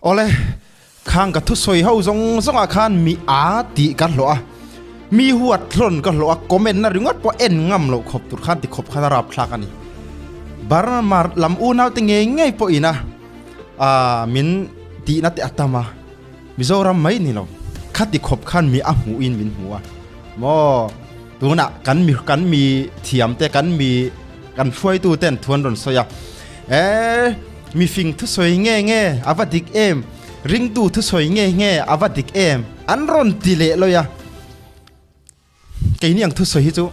Awle, khang ka thusawi ho zawng zawngah khan mi a tih ka hlawh a, mi huat hlawn ka hlawh a, comment na ringawt pawh en ngam loh khawp tur khan ti khawp khan a rapthlak a ni. Burma lam unau te ngei ngei pawhin a ah min tihna te a tam a, Mizoram mai ni lo, khati khawp khan mi a hmuhin min hmu a, maw tunah kan mi kan mi thiam te kan mi kan hruaitu ten thu an rawn sawi a, eh mifing thusawi nge nge a va dik em, ringtu thusawi nge nge a va dik em an rawn ti leh lawi a. Keini ang thusawi hi chu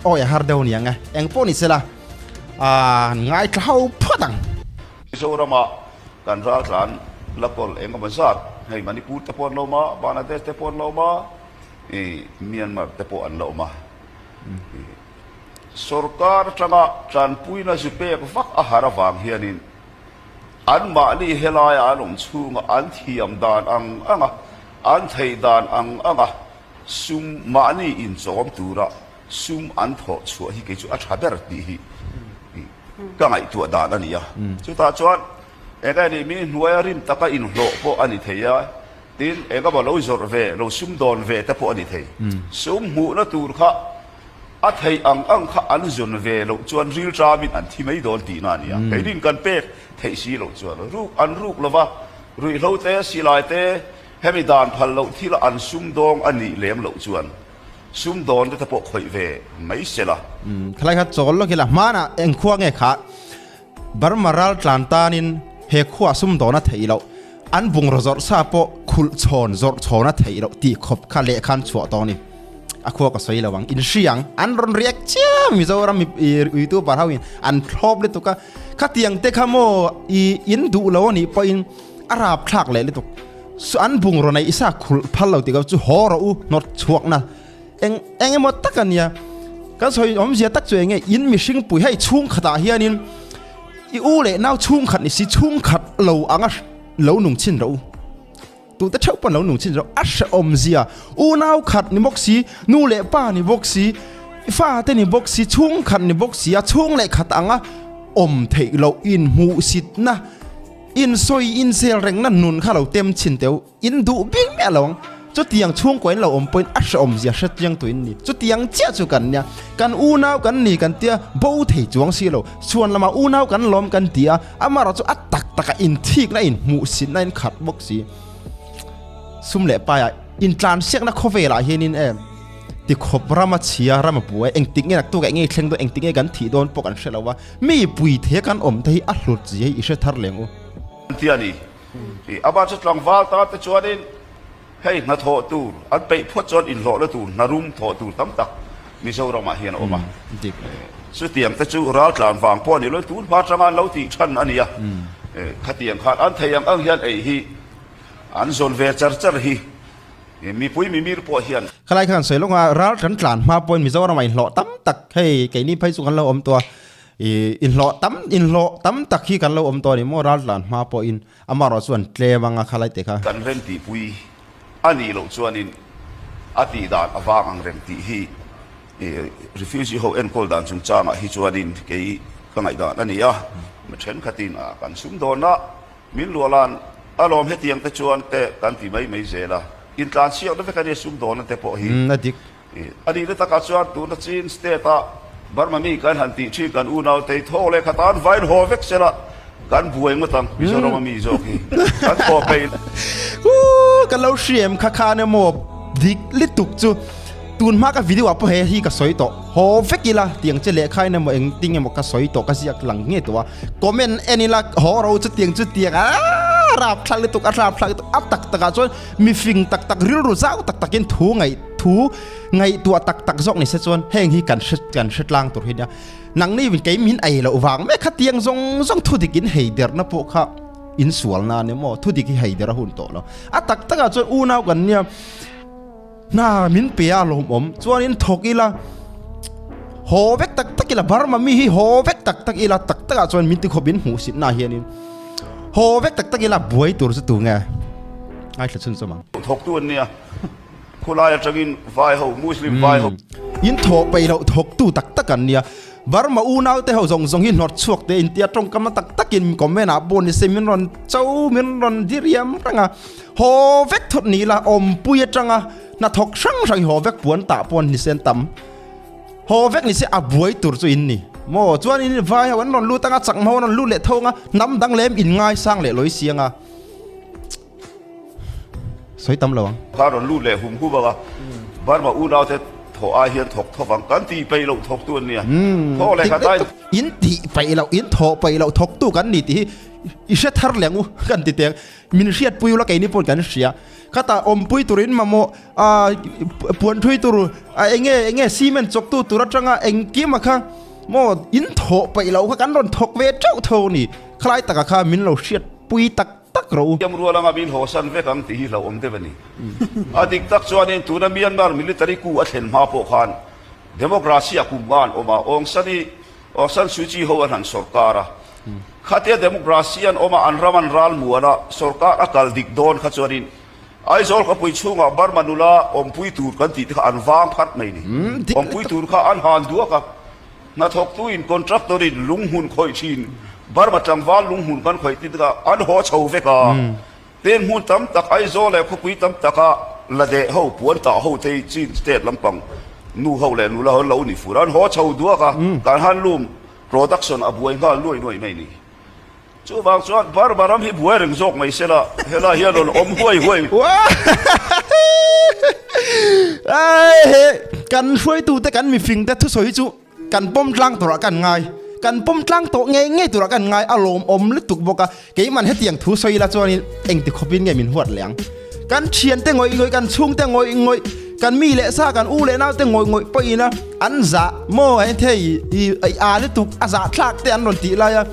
awi a har deuh aniang e, eng pawh ni sela aah ngaithla ho phawt ang. Mizorama kan raltlan la kawl eng emaw zat hei Manipur te pawh an la awm a, Bangladesh te pawh an la awm a, ih Myanmar te pawh an la awm a. Sorkar atanga tanpuina zu pek vak a har avang hianin anmahni helaia an awm chhunga an thiam dan ang anga an theih dan ang anga Sum mahni inchawm tura sum an thawh chhuah hi kei chu a tha ber tih hi ka ngaihtuah dan a ni a. Chutah chuan eng nge ni mi hnuaia rim taka inhlawh pawh a ni thei a, tin eng emaw lo zawrh ve, lo sum dawn ve te pawh a ni thei. Sum hmuhna tur kha a theih ang ang kha an zawn ve loh chuan rilṭamin an thi mai dawn tihna a ni a. Keinin kan pek theih si loh chuan ruk an ruk lova, ruihhlo te, silai te, Hemi dan phal loh thila an sumdawng a nih lem loh chuan sumdawn te pawh khawih ve mai se la. Khalai kha chawl lawk ila hmanah eng khua nge kha Burma ral tlan tanin he khua sumdawn a theih loh an bungraw zawrh sa pawh khulh chhawn zawrh chhawn a theih loh tih khawp kha lehkhan chhuah tawh a ni. A khua ka sawi lo ang in hri ang an rawn react chiam Mizoram youtuber ho in an thlawp lutuk a khatiang te kha maw i in duh lo a nih pawhin A rap thlak leh lutuk. Su an bungraw nei isa khulh phal lo tih chu haw rawh u hnawt chhuak na eng eng emaw tak a nia. Kan sawi awmzia tak chu eng nge in mihring pui hei chhungkhat ah hianin i u leh nau chhungkhat ni si chhungkhat lo anga lo nung chhin rawh u. Tute theuh pawn lo nung chhin rawh a hrehawmzia unau khat ni bawk si nu leh pa ni bawk si fa te ni bawk si chhungkhat ni bawk si a chhung leh khat anga awm theih loh inhmuhsitna In sawi in sel rengna nun kha lo tem chhin teu, in duh bik miah lo ang. Chutiang chhungkua in lo awm pawhin a hrehawmzia hre chiang tu in ni. Chutiang chiah chu kan nia. Kan unau kan ni kan tia bo thei chuang si lo. Chhuan lamah unau kan lawm kan ti a, amaherawh chu a tak takah inthikna in hmuhsitna in khat bawk si. Sum leh paiah intlansiakna khawvelah hianin em. Ti khawp ram a chhia, ram a buai, engtik nge naktuk ah enge thleng dawn, engtik nge kan thih dawn pawh kan hre lo a, mi pui thei a kan awm te hi a hlut zia hi i hre thar leng u. An ti a ni. I amah chu tlangval ta te chuanin hei hnathawh tur an peih phawt chuan inhlawhna tur hnarum thawh tur tam tak Mizoramah hian a awm a. Chutiang te chu raltlan vang pawh a ni lo, tun hma atanga an lo tih than a ni a. Khatiang khan an thei ang ang hian ei hi an zawn ve char char hi. Mipui mimir pawh hian. Khalai khan sawi lawk a, ral kan tlan hma pawhin Mizoram ah inhlawh tam tak hei keini phei chu kan lo awm tawh a, ih inhlawh tam inhlawh tam tak hi kan lo awm tawh a ni maw ral tlan hma pawhin amaherawh chuan tlem anga khalai te kha. Kan rem tihpui a nih loh chuanin a tih dan a vang ang rem tih hi refugee ho enkawl dan chungchangah hi chuanin kei ka ngaihdan a ni a, mi thenkhatin a kan sumdawn a. Min luahlan a lawm hetiang te chuan te kan ti mai mai zel a, intlansiakna vek a nia sumdawnna te pawh hi. A dik. A nihna takah chuan tuna Chin state a Burma mi kan han tih thin kan unau te hi thawk leh khat an vain haw vek sela kan buai ngawt ang Mizoram a mi zawk hi kan thaw peih. Ooh ka lo hriam kha khan emaw dik lutuk chu tun hma ka video ah pawh he hi ka sawi tawh haw vek ila tiang che lehkha in emaw engtin emaw ka sawi tawh ka ziak lang nge tawh a. Comment en ila haw ro chutiang chutiang a rap thlak lutuk a rap thlak lutuk a tak takah chuan mifing tak tak rilru zau tak takin thu ngaih thu ngaihtuah tak tak zawk ni se chuan heng hi kan hre kan hre tlang tur hi nia nangni kei min ei loh vang mek kha tiang zawng zawng thu dik in hei derna pawh kha in sual na ni maw thu dik hi hei der a hun tawh lo a tak takah chuan unau kan nia Hna min pe a lawmawm chuanin thawk ila haw vek tak tak ila Burma mi hi haw vek tak tak ila tak takah chuan min ti khawp in hmuh sitna ah hianin haw vek tak tak ila buai tur chu tu nge ngaithla chhun chawm ang. Thawktu an nia khulai atangin vai ho Muslim vai ho. In thawh peih loh thawktu tak tak an nia. Burma unau te ho zawng zawng hi hnawt chhuak te intia tawngkam na tak takin comment ah pawh nise min rawn cho min rawn diriam reng a. Haw vek thawt ni ila awmpui atanga hnathawk hrang hrang hi haw vek puan tah pawh nise an tam. Haw vek nise a buai tur chu in ni maw? Chuan in vai ho an rawn lut anga chakma ho an rawn lut leh tho anga hnam dang lem in ngaisang leh lawi si anga sawi tam lo ang. Kha rawn lut leh hum hum anga Burma unau te thawh ai hian thawk thawk ang kan tih peih loh thawk tu an nia. Thawh leh khat ai. In tih peih loh in thawh peih loh thawk tu kan ni tih hi i hre thar leh ang u kan ti teng. Min hriatpui ula keini pawhin kan hria. Khatah awmpui turin mamawh ah puan thui tur ah eng nge eng nge cement chawktu tur atanga engkim a kha maw in thawh peih loh kha kan rawn thawk ve teuh tho a ni. Khalai takah kha min lo hriatpui tak tak rawh u. Siam rual anga min hawsan vek ang tih hi hlauhawm deuh a ni. A dik tak chuanin tuna Myanmar military coup a thlen hma pawh khan democracy a kum nga an awm a, Aung San i Aung San Suu Kyi ho an han sawrkar a. Khatia democracy an awm a, an ram an ral muan a, sawrkar a kal dik dawn kha chuanin Aizawl khawpui chhungah Burma nula awmpui tur kan tih te kha an vang phat mai ni. Awmpui tur kha an han duak a, hnathawktuin contractor in lunghmun khawih thin, Burma tlangval lunghmun kan khawih tih te kha an haw chho vek a. Peng hmun tam tak Aizawl leh khawpui tam taka la deh ho, puan tah ho te hi Chin state lampang nu ho leh nula ho an lo ni fur a, an haw chho duak a, kan handloom Production a buai nghal nuai nuai mai ni. Chuvang chuan Burma ram hi buai reng zawk mai sela, helai hian rawn awm huai huai. Kan hruaitute kan mifingte thusawi hi chu kan pawm tlang turah kan ngai. Kan pawm tlang tawh ngei ngei turah kan ngai a lawmawm lutuk bawk a. Keiman hetiang thusawi ila chuanin engti khawpin nge min huat leh ang. Kan thiante ngawih ngawih, kan chhungte ngawih ngawih, kan mi leh sa, kan u leh naute ngawih ngawih pawhin a an zah maw hei thei i a lutuk a zah thlak te an rawn tih lai a,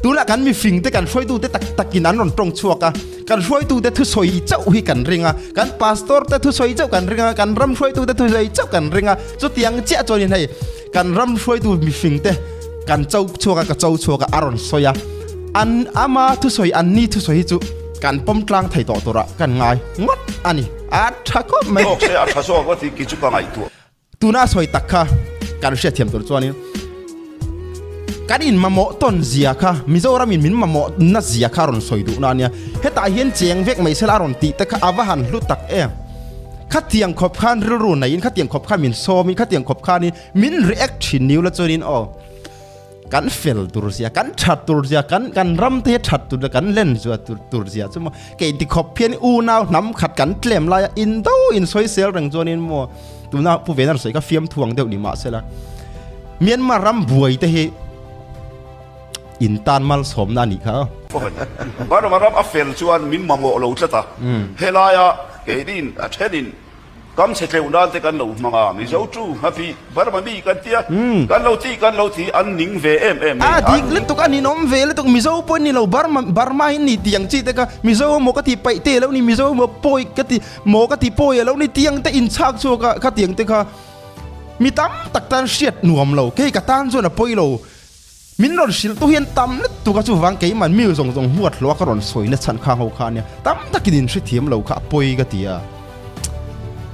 tunah kan mifing te kan hruaitu te tak takin an rawn tawng chhuak a, kan hruaitu te thusawi chauh hi kan ring a, kan pastor te thusawi chauh kan ring a, kan ram hruaitu te thusawi chauh kan ring a, chutiang chiah chuanin hei kan ram hruaitu mifing te kan cho chhuak a, ka cho chhuak a a rawn sawi a, an ama thusawi an ni thusawi hi chu. Kan pawm tlang thei tawh turah kan ngai ngawt a ni. A tha khawp mai. Zawk se a tha zawk a tih ki chu ka ngaihtuah. Tuna a sawi tak kha kan hriatthiam tur chuanin kan in mamawh tawn zia kha Mizoram in min mamawh na zia kha a rawn sawi duhna a nia. Hetah hian cheng vek mai sela a rawn tih te kha a va han hlu tak em. Khatiang khawp khan rilru neiin khatiang khawp khan min sawmin khatiang khawp khanin min react thin niula chuanin aw. Kan fel tur zia, kan that tur zia, kan kan ram te hi that tur kan len zua tur tur zia chu maw kei ti khawp hian unau hnam khat kan tlem lai a in do in sawi sel reng chuan in maw tuna Pu Vena sawi kha fiam thuang deuh ni mahsela Myanmar ram buai te hi in tan malsawmna a nih kha. Burma ram a fel chuan min mamawh lo tlat a, helaia keinin a thenin Kam chhe tleuh nan te kan lo hmang a, Mizo tu Nghapi, Burma mi kan tia, kan lo ti kan lo ti an ning ve em em mai. A dik lutuk a ninawm ve lutuk, Mizo pawh ni lo Burma Burma hi ni tiang chi te kha Mizo maw ka ti paih te lo ni Mizo maw pawi ka ti maw ka ti pawi a lo ni tiang te in chhak chhuak a kha tiang te kha mi tam tak tan hriat nuam lo kei ka tan chuan a pawi lo. Min rawn hrilh tu hian tam lutuk a chuvang keiman mi zawng zawng huat hlawh a ka rawn sawi na chhan khang ho kha ania tam takin in hrethiam lo kha a pawi ka ti a.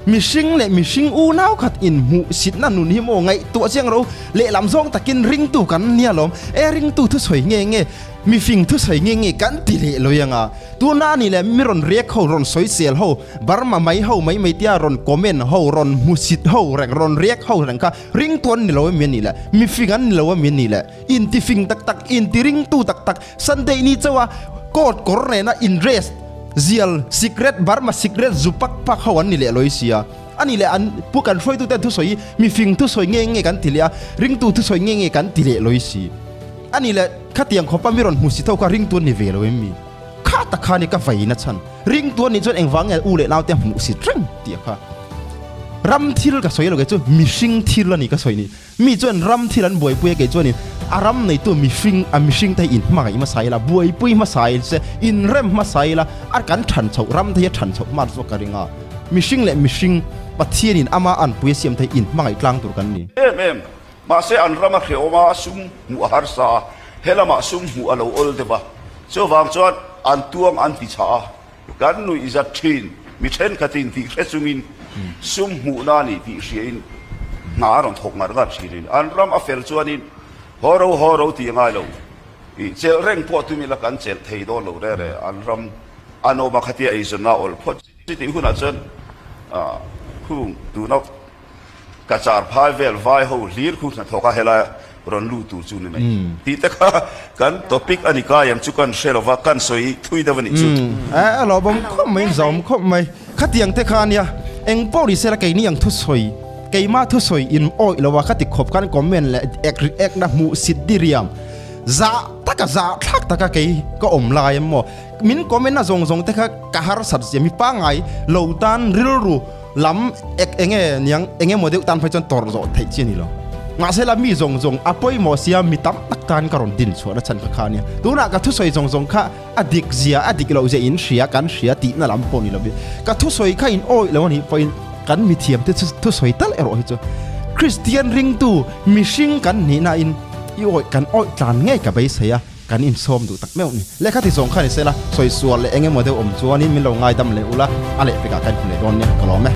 Mihring leh mihring unau khat in hmuh sitna nun hi maw ngaihtuah chiang ro lehlam zawng takin ringtu kan nia lawm e ringtu thusawi nge nge mifing thusawi nge nge kan ti leh lawih anga tuna ani leh mi rawn react ho rawn sawi sel ho Burma mai ho mai mai tia rawn comment ho rawn hmusit ho reng rawn react ho reng kha Ringtu an ni lo emi an nih le? Mifing an ni lo emi an nih le? Intifing tak tak, intiringtu tak tak, Sunday ni chauha coat kawr nena in dress, zial, sikret, Burma sikret zu pak pak ho an ni leh lawi sia. A nih leh an pu kan hruaitute an thusawi hi mifing thusawi nge nge kan ti leh a, ringtu thusawi nge nge kan ti leh lawi si. A nih leh khatiang khawpa mi rawn hmu si tho kha ringtu an ni ve lo emi? Kha tak kha ni ka vaina chhan. Ringtu an nih chuan engvang nge u leh naute a hmuh sit reng tih a kha. Ram thil ka sawi lo kei chu mihring thil a ni ka sawi ni. Mi chuan ram thil an buaipui a kei chuanin a ram neitu mihring a mihring te hi inhmangaih hmasa ila, buaipui hmasa ila se, inrem hmasa ila a kan than chhoh ram te hi a than chhoh hman zawk ka ring a. Mihring leh mihring Pathianin ama anpui a siam te hi inhmangaih tlang tur kan ni. Em em. Mahse an ram a hrehawm a, sum hmuh a harsa a, he lamah sum hmuh a lo awl deuh a. Chuvang chuan an tuang an ti chhah a, kan nuih zat thin, mi thenkhatin tih hre chungin sum hmuhna a ni tih hriain. Hna a rawn thawk ngar ngar thin in an ram a fel chuanin haw ro haw ro tih a ngai lo. Ih chelh reng pawh tum ila kan chelh thei dawn lo re re an ram an awm a khatia eizawnna a awlh phawt chutih hunah chuan ah khung tuna ka char phai vel vai ho hlir khu hnathawk a helai rawn lut tur chu ni mai tih te kha kan topic a ni kai ang chu kan hre lova kan sawi thui deuh a nih chu. A lawmawm khawp mai, zawm khawp mai. Khatiang te kha ania, eng pawh ni sela keini ang thusawi, keimah thusawi in awih lo a khati khawp khan comment leh ek react na hmuh sit diriam zah taka zah thlak taka kei ka awm lai em maw? Min comment na zawng zawng te kha ka harsat zia mi pangngai lo tan rilru lam ek enge niang enge maw deuh tan phei chuan tawrh zawh theih chi a ni lo. Mahse la mi zawng zawng a pawimawh sia mi tam tak tan ka rawn din chhuah na chhan kha kha ania. Tunah ka thusawi zawng zawng kha a dik zia a dik loh zia in hria kan hria tihna lam pawh ni lovin ka thusawi kha in awih lo a nih pawhin kan mithiam te thusawi tal erawh hi chu Kristian ringtu mihring kan nihna in i awih kan awih tlan ngei ka beisei a kan insawm duh tak meuh ni. Lehkha ti zawng kha ni sela sawi sual leh eng emaw deuh awm chuanin min lo ngaidam leh ula a lehpekah kan hmu leh dawn nia ka lawm e.